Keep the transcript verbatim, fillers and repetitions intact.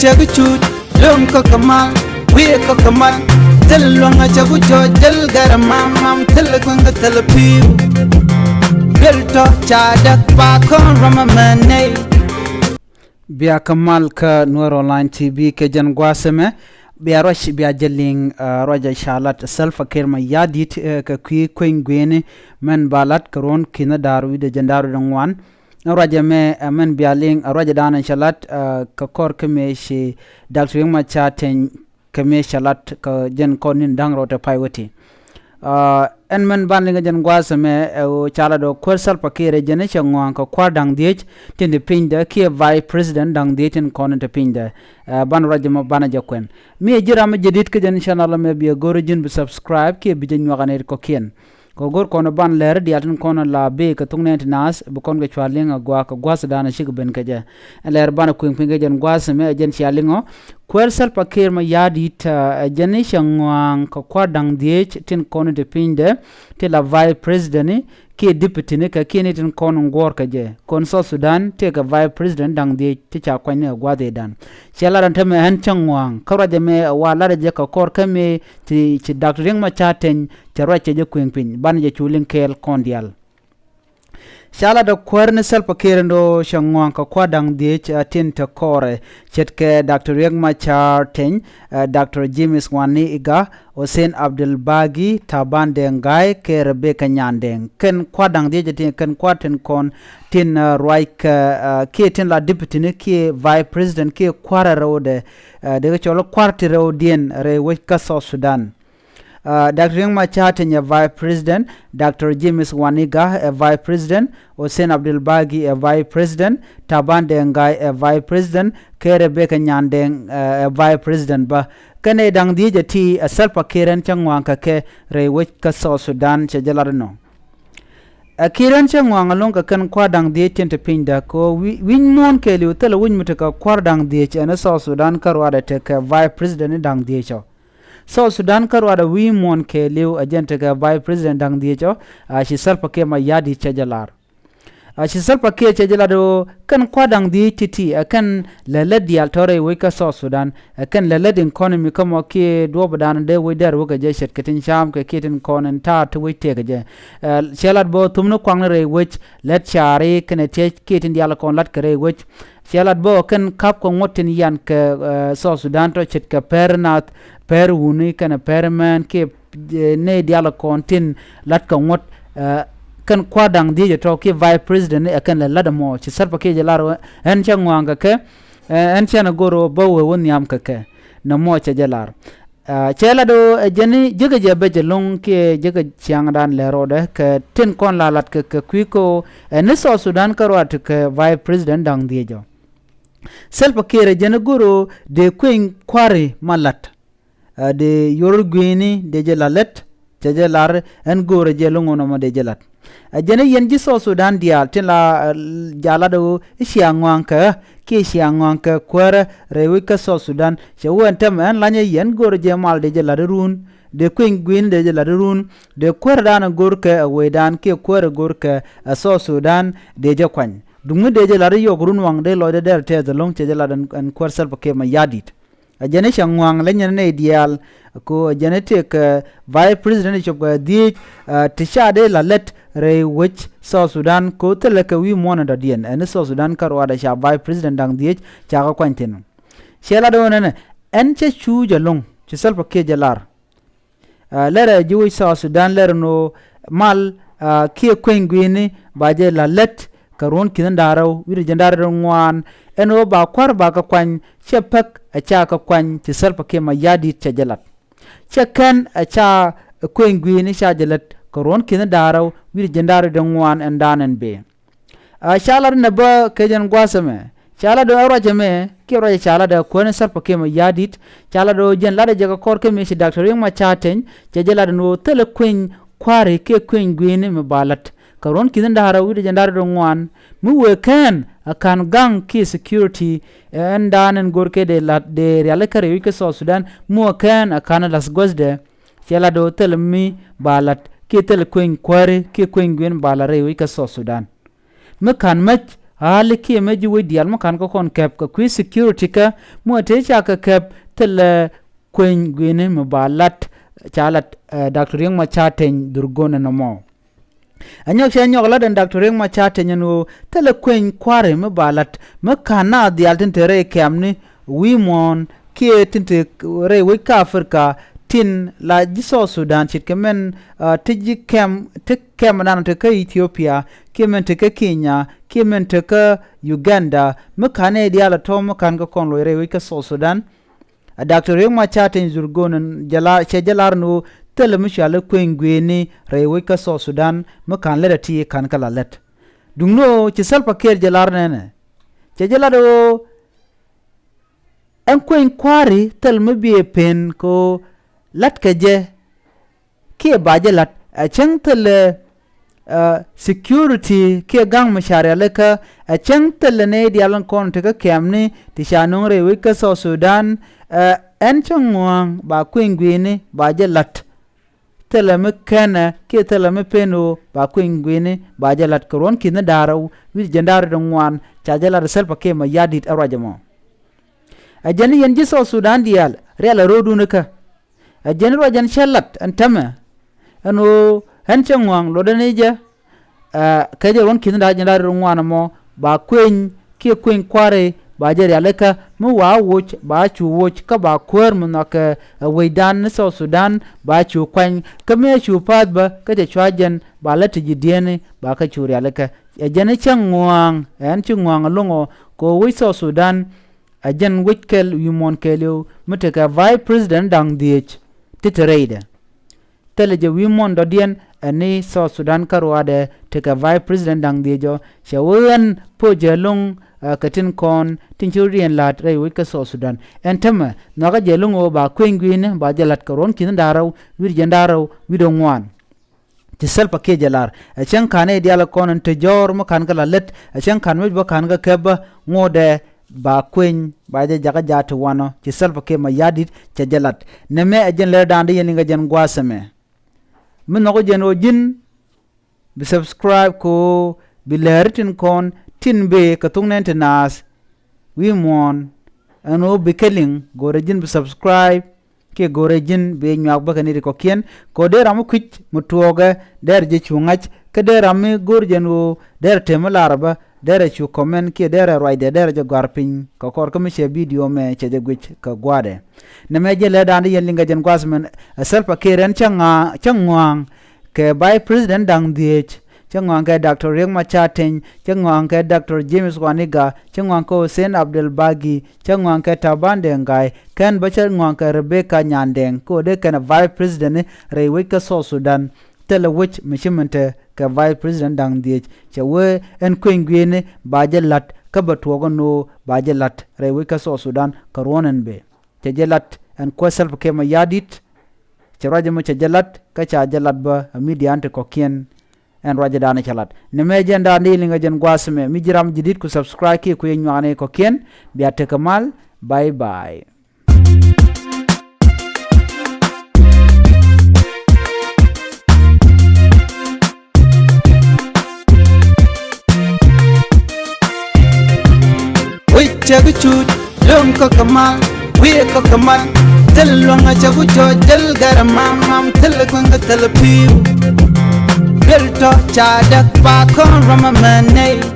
Cɛ bi cuut lo̱ŋ kä kɛ mal, wi̱i̱ kä kɛ mal. Thil luäŋ a cɛ bi jɔɔc jäl gɛr mam mam, thil kueŋ kä thil pi̱i̱u. Duel tɔ̱ ca däk ba kɔn ram a mɛ nɛy. Bia kä mal kä Nuer Online T V kɛ jɛn gua̱a̱th ɛmɛ. Bia ruac bia jɛ liŋ, ah, ruac a ca lat Salva Kiir Mayardit, eh, kɛ kui̱ kueny gui̱ni mɛn ba lat kɛ ruɔ̱n ki̱n da̱r wi̱cdɛ jɛn da̱r wi̱cdɛ ŋuan. Ruac ɛmɛ, eh, mɛn bia liŋ, eh, ruac dan ca lat, eh, kɛ kɔr kä mëë ci Doctor Riek Machar Teny kɛ mëë ca lat kɛ jɛn kɔn ni̱n da̱ŋ rɛw te pay wä ti. Ah, ɛn mɛn ban liŋ kɛ jɛn gua̱a̱th ɛmɛ, eh, ɣöö ca lat ɣöö kuäär Salva Kiir ɛ jɛn cɛ ŋɔaŋ kɛ kua̱r da̱ŋ dhieec tin te pinydɛ kiɛ Vice President da̱ŋ dhieec tin kɔn in te pinydɛ. Eh, ban ruac ɛmɛ ban jɛ kuɛn. Mi ɛ ji̱ ram mi jɛ di̱t kä jɛn channel ɛmɛ, bia go̱r ji̱n bi subscribe kiɛ bi jɛ nyuak anɛt kɔ̱kiɛn. Kɛ go̱r kɔn ban lɛr diaal tin kɔn la bee kɛ thok nɛn ti naath, bi kɔn kɛ cua liŋ a gua̱a̱k kɛ gua̱a̱th dan a cik ben kɛ jɛ. Ɛn lɛr ban kueŋ piny kɛ jɛn gua̱a̱th ɛmɛ, ɛ jɛn cia liŋ ɔ. Kuäär Salva Kiir Mayardit, ah, ɛ jɛn cɛ ŋɔaŋ kɛ kua̱r da̱ŋ dhieec tin kɔn in te pinydɛ, ti la Vice President ni kiɛ Deputy ni kɛ kiɛ ni tin kɔn in guɔ̱ɔ̱r kɛ jɛ. Kɔn South Sudan tëëkɛ Vice President da̱ŋ dhieec ti ca kuany ni ɛ gua̱a̱th ëëdan. Cɛ lat ɛn tämɛ ɛn cɛ ŋɔaŋ kä ruac ɛmɛ ɛ wa lat ɛ jɛ kɛ kɔr kä mëë ci, ci Doctor Riek Machar Teny cɛ ruac cɛ jɛ kueŋ piny, ban jɛ cu liŋ kɛɛl kɔn diaal. Ca lat ɛ kuäär ni Salva Kiir ɛn ɣöö cɛ ŋɔaŋ kɛ kua̱r da̱ŋ dhieec, ah, tin te kɔrɛ, ce̱tkɛ Doctor Riek Machar Teny, eh, Doctor James Wani Iga, Hussein Abdul Bagi, Taban Deng Gai kɛ Rebecca Nyandeng. Kɛn kua̱r da̱ŋ dhieec tin, kɛn kua̱r tin kɔn tin, eh, ruac kɛ, eh, kiɛ tin la Deputy ni kiɛ Vice President kiɛ kua̱r ɛ rɛwdɛ, eh, dee kɛ cɔl kua̱r ti rɛwdiɛn rɛy wec kä South Sudan. Ah, Doctor Riek Machar Teny ɛ Vice President, Doctor James Wani Iga ɛ Vice President, Hussein Abdul Bagi ɛ Vice President, Taban Deng Gai ɛ Vice President, kɛ Rebecca Nyandeng, eh, ɛ Vice President bä. Kɛn ɛ da̱ŋ dhieec ɛ ti ɛ Salva Kiir ɛn cɛ ŋɔaŋ kɛ kɛ rɛy wec kä South Sudan cɛ jɛ lat ɛnɔ. Ɛ Kiir ɛn cɛ ŋɔaŋ ɛlɔ̱ŋ kɛ kɛn kua̱r da̱ŋ dhieec tin te pinydɛ kɛ ɣöö wi̱c, wi̱c muɔ̱ɔ̱n kɛɛliw thilɛ wi̱c mi tekɛ kua̱r da̱ŋ dhieec ɛn South Sudan kä ruaadɛ tekɛ Vice President ni da̱ŋ dhieec ɔ. South Sudan kä ruaadɛ wi̱i̱ muɔ̱ɔ̱n kɛɛliw ɛ jɛn tekɛ Vice President da̱ŋ dhieec ɔ, a ci Salva Kiir Mayardit cɛ jɛ lar. A ci Salva Kiir cɛ jɛ lar ɣöö kɛn kua̱r da̱ŋ dhieec ti̱ti̱ ɛ kɛn lɛ lät diaal tɔ̱ rɛy wec kä South Sudan, ɛ kɛn lɛ lät economy kä mɔ kiɛ duɔ̱ɔ̱pdan dee wec dɛr wä kɛ jɛ ce̱tkɛ tin ca̱a̱m kɛ kiɛ tin kɔn in ta̱a̱ ti wec tëëkɛ jɛ. Ɛ, cɛ lat bä thumni kuaŋni rɛy wec, lät ca̱ri kɛnɛ tiec kiɛ tin diaal kɔn la̱tkɛ rɛy wec. Cɛ lat bä kɛn ka̱p kɛ ŋuɔ̱t tin yan kɛ, eh, South Sudan tɔ̱ ce̱tkɛ pɛr nath, pɛr wuni kɛnɛ pɛr mɛn kiɛ, eh, nɛy diaal kɔn tin la̱tkɛ ŋuɔ̱t, eh, kɛn kua̱r da̱ŋ dhieec tɔ̱ kiɛ Vice President ni ɛ kɛn lɛ la̱t ɛmɔ. Ci Salva Kiir jɛ lar ɛn cɛ ŋɔaŋ kɛ kɛ, eh, ɛn cɛn ɛ go̱r ɣöö bä wee wä nhiam kɛ kɛ. Nɛ mɔ cɛ jɛ lar. Ah, cɛ lat ɣöö ɛ jɛn ni jekɛ jɛ bɛ jɛ lo̱ŋ kiɛ jekɛ ciaŋdan lɛ rɔɔdɛ kɛ tin kɔn la lat kɛ, kɛ kui̱ kä ɣöö ɛ ni South Sudan kä ruaadɛ tekɛ Vice President da̱ŋ dhieec ɔ. Salva Kiir ɛ jɛn ni go̱r ɣöö dee kueny kua̱ri ma la̱t. Ah, dee yor gui̱ni dee jɛ la lät, cɛ jɛ lar ɛn go̱o̱rɛ jɛ lo̱ŋ ɣän ɔmɔ dee jɛ lat. Ɛ jɛn i̱ yɛn ji̱ South Sudan diaal tin la, eh, jalat ɣöö i̱ cia ŋɔaŋ kɛ ɣä kiɛ cia ŋɔaŋ kɛ kuäärä rɛy wec kä South Sudan. Cɛ wee ɛn tɛmɛ ɛn lanyä yɛn go̱o̱rɛ jɛ mal dee jɛ lat iruun, dee kueny gui̱n dee jɛ lat iruun, dee kuäärä dan ɛ go̱o̱r kɛ ɛ wecdan kiɛ kuäärä go̱o̱r kɛ ɛ South Sudan dee jɛ kuany. Duŋni dee jɛ lat i̱ yɔk run waŋ dee lɔcdɛ dɛr tɛth ɛlɔ̱ŋ cɛ jɛ lat ɛn, ɛn kuäär Salva Kiir Mayardit. Ɛ jɛn i̱ cɛ ŋua̱a̱ŋ lɛ nyɛn nɛy diaal, ko ɛ jɛn i̱ tëëk, eh, Vice President i̱ cop kɛ dhieec, eh, ti ca dee la lät rɛy wec South Sudan, ko thilɛ kɛ wi̱i̱ muɔ̱ɔ̱n in dɔ̱diɛn. Ɛn i̱ South Sudan kä ruaadɛ ca Vice President da̱ŋ dhieec ca kɛ kuany thi̱n. Ciɛ lat ɣöö nɛnɛ, ɛn cɛ cuuc ɛlɔ̱ŋ, ci Salva Kiir jɛ lar. Ah, lɛrɛ ji̱ wec South Sudan lɛrɛ ni ɣöö mal, ah, kiɛ kueny gui̱ni ba jɛ la lät kɛ ruɔ̱n ki̱n da̱ŋ rɛw wi̱cdɛ jiɛn da̱ŋ rɛw ŋuan. Ɛn ɣöö ba kua̱r ba kɛ kuany, cɛ pek ɛ ca kɛ kuany, ci Salva Kiir Mayardit cɛ jɛ lat. Cɛ kɛn ɛ ca kueny gui̱ni ca jɛ lät kɛ ruɔ̱n ki̱n da̱ŋ rɛw wi̱cdɛ jiɛn da̱ŋ rɛw ŋuan ɛn da̱a̱n ɛn bëë. Ah, ca lat inɛ bä kɛ jɛn gua̱a̱th ɛmɛ. Ca lat ɛ ruac ɛmɛ kiɛ ruac ɛ ca lat ɛ kuäär ni Salva Kiir Mayardit. Ca lat ɛ jɛn lat ɛ jɛ kɛ kɔr kä mëë ci Doctor Riek Machar Teny, cɛ jɛ lat ɛn ɣöö thilɛ kueny kua̱ri kiɛ kueny gui̱ni mi ba lat kɛ ruɔ̱n ki̱n da̱ŋ rɛw wi̱cdɛ jiɛn da̱ŋ rɛw ŋuan. Mi wëë kɛn ɛ ka̱n ga̱ŋ kiɛ security, eh, ɛn da̱a̱n ɛn go̱r kɛ dee lat dee riali kä rɛy wec kä South Sudan, mi wëë kɛn ɛ ka̱n la̱th guäthdɛ. Cɛ lat ɣöö thilɛ mi ba lat kiɛ thilɛ kueny kuäri kiɛ kueny gui̱n ba lat rɛy wec kä South Sudan. Mi ka̱n mäc Ɣa̱li kiɛ mëë ji̱ wec diaal mi ka̱n kä kɔn kɛp kɛ kui̱ security kä mi wä tëë ca kɛ kɛp thilɛ kueny gui̱ni mi ba lat ca lat, eh, Doctor Riek Machar Teny dhurgon ɛn ɛmɔ. Ɛ nyɔk cɛ nyɔk lat ɛn Doctor Riek Machar Teny ɛn ɣöö thilɛ kueny kua̱ri mi ba lat mi ka̱n na dhiaal tin te rɛy kɛmni wi̱i̱ muɔ̱ɔ̱n kiɛ tin te rɛy wec kä Africa tin la ji̱ South Sudan ce̱tkɛ mɛn, ah, ti ji̱ kɛm ti kɛm nan te kä Ethiopia kiɛ mɛn te kä Kenya kiɛ mɛn te kä Uganda mi ka̱n ɛ diaal ɛ tɔ̱ mi ka̱n kä kɔn loc rɛy wec kä South Sudan. A Doctor Riek Machar Teny dhurgon ɛn jɛ la cɛ jɛ lar ni ɣöö thilɛ mi cɔal i̱ kueny gui̱ni rɛy wec kä South Sudan mi ka̱n lät a ti ka̱n kä la lät. Duŋni ɣöö ci Salva Kiir jɛ lar nɛnɛ cɛ jɛ lat ɣöö ɛn kueny kua̱ri thil mi biɛ pen kɛ ɣöö la̱t kɛ jɛ kiɛ ba jɛ la̱t. Ɛ cäŋ thilɛ, eh, security kiɛ ga̱ŋ mi ca rialikä. Ɛ cäŋ thilɛ nɛy diaal in kɔn tekä kɛmni ti ca nöŋ rɛy wec kä South Sudan. Eh, ɛn cä ŋua̱a̱ŋ ba kueny gui̱ni ba jɛ la̱t. Thilɛ mi kɛnɛ kiɛ thilɛ mi pen ɣöö ba kueny gui̱ni ba jɛ la̱t kɛ ruɔ̱n ki̱ni da̱rä wi̱c jɛn da̱rä di ŋuan ca jɛ la̱t Salva Kiir Mayardit ɛ ruac ɛmɔ. Ɛ jɛn yɛn ji̱ South Sudan diaal rial ɛ ro̱o̱dun ikä. Ɛ jɛn ruac ɛn cä lat ɛn täämɛ ɛn ɣöö ɛn cä ŋua̱a̱ŋ luɔtdä ni jɛ. Ɛ kɛ jɛ ruɔ̱n ki̱ni da̱rä jɛn da̱rä di ŋuan ɛmɔ ba kueny kiɛ kueny kua̱ri ba jɛ rialikä mi wa woc ba cu woc kä ba kuäär mi nhɔakɛ ɛ wecdan ni South Sudan ba cu kuany kä mi cu pa̱a̱th bä kä cɛ cua jɛn ba lät ti ji̱ dieni ba kä cu rialikä. Ɛ jɛn i̱ cä ŋua̱a̱ŋ ɛn ci ŋua̱a̱ŋ ɛlɔ̱ŋɔ kɛ ɣöö wec South Sudan ɛ jɛn wec kɛl wi̱i̱ muɔ̱ɔ̱n kɛɛliw mi tekɛ vice president da̱ŋ dhieec ti te rɛydɛ. Thilɛ jɛ wi̱i̱ muɔ̱ɔ̱n dɔ̱diɛn ɛn ni South Sudan kä ruaadɛ tekɛ vice president da̱ŋ dhieec ɔ cɛ wee ɣän po̱ jɛ lo̱ŋ, eh, kɛ tin kɔn tin ci rɔ̱diɛn la̱t rɛy wec kä South Sudan. Ɛn täämɛ nhɔakä jɛ lo̱ŋ ɣöö ba kueny gui̱ni ba jɛ la̱t kɛ ruɔ̱n ki̱ni da̱rä wi̱c jɛn da̱rä wi̱c dee ŋuan. Ci Salva Kiir jɛ lar ɛ cäŋ ka̱n i̱ diaal kɔn in te jɔ̱ɔ̱r mi ka̱n kä la lät ɛ cäŋ ka̱n wec bä ka̱n kä kɛp bä ŋotdɛ ba kueny ba jɛ jakä jaat ti wanɔ ci Salva Kiir Mayardit cɛ jɛ lat. Nɛmɛ ɛ jɛn lɛr da̱a̱n di yɛn liŋ kɛ jɛn gua̱a̱th ɛmɛ. Mi nhɔk jɛn ɣöö ji̱n bi subscribe kɛ ɣöö bi lääri tin kɔn tin bëë kɛ thok nɛn ti naath wi̱i̱ muɔ̱ɔ̱n ɛn ɣöö bi kɛ liŋ go̱o̱rɛ ji̱n bi subscribe kiɛ go̱o̱rɛ ji̱n bi nyuak bäkɛ ni ti kɔ̱kiɛn kɛ ɣöö dee ram mi kui̱c mi tuɔɔkɛ derɛ jɛ cu ŋa̱c kä dee ram mi go̱o̱r jɛn ɣöö derɛ te mi lar bä derɛ cu comment kiɛ derɛ ruacdɛ derɛ jɛ gɔ̱a̱r piny kɛ kɔr kä mi cɛ video mɛ cɛ jɛ guic kɛ gua̱a̱dɛ. Nɛmɛ jɛ lɛ da̱a̱n di yɛn liŋ kɛ jɛn gua̱a̱th mɛn ɛ Salva Kiir ɛn cä ŋua̱a̱ŋ kɛ vice president da̱ŋ dhieec. Cä ŋɔaŋ kɛ Doctor Riek Machar Teny, cä ŋɔaŋ kɛ Doctor James Waniga, cä ŋɔaŋ kɛ Hussein Abdel Bagi, cä ŋɔaŋ kɛ Taban Deng Gai, kɛn bä cä ŋɔaŋ kɛ Rebecca Nyandeng, kɛ ɣöö dee kɛn ɛ vice president rɛy wec kä South Sudan. Thilɛ wec mi ci min te kɛ vice president da̱ŋ dhieec. Cɛ wee ɛn kueny gui̱ni ba jɛ la̱t kä bɛ tuɔɔk ɛn ɣöö ba jɛ la̱t rɛy wec kä South Sudan kɛ ruɔ̱n ɛn bëë. Cɛ jɛ lat ɛn kuäär Salva Kiir Mayardit. Cɛ ruac ɛmɔ cɛ jɛ lat kä ca jɛ lat bä ɛ midian ti kɔ̱kiɛn. Ɛn ruac ɛ da̱a̱n cɛ lat nɛmɛ jɛn da̱a̱n di liŋ ɛ jɛn gua̱a̱th ɛmɛ mi ji̱ ram ji̱ di̱t ku subscribe kiɛ ku yɛ nyuakni kɔ̱kiɛn. Bia tekɛ mal. Bye bye. Wi̱c cɛ bi cut lom kä kɛ mal, wi̱i̱ kä kɛ mal. Thil luäŋ a cɛ ku cɔc, thil gɛr a mam mam, thil kueŋ kä thil pi̱i̱u. Thil tɔ ca däk ba kɔn ram a mɛn nɛy.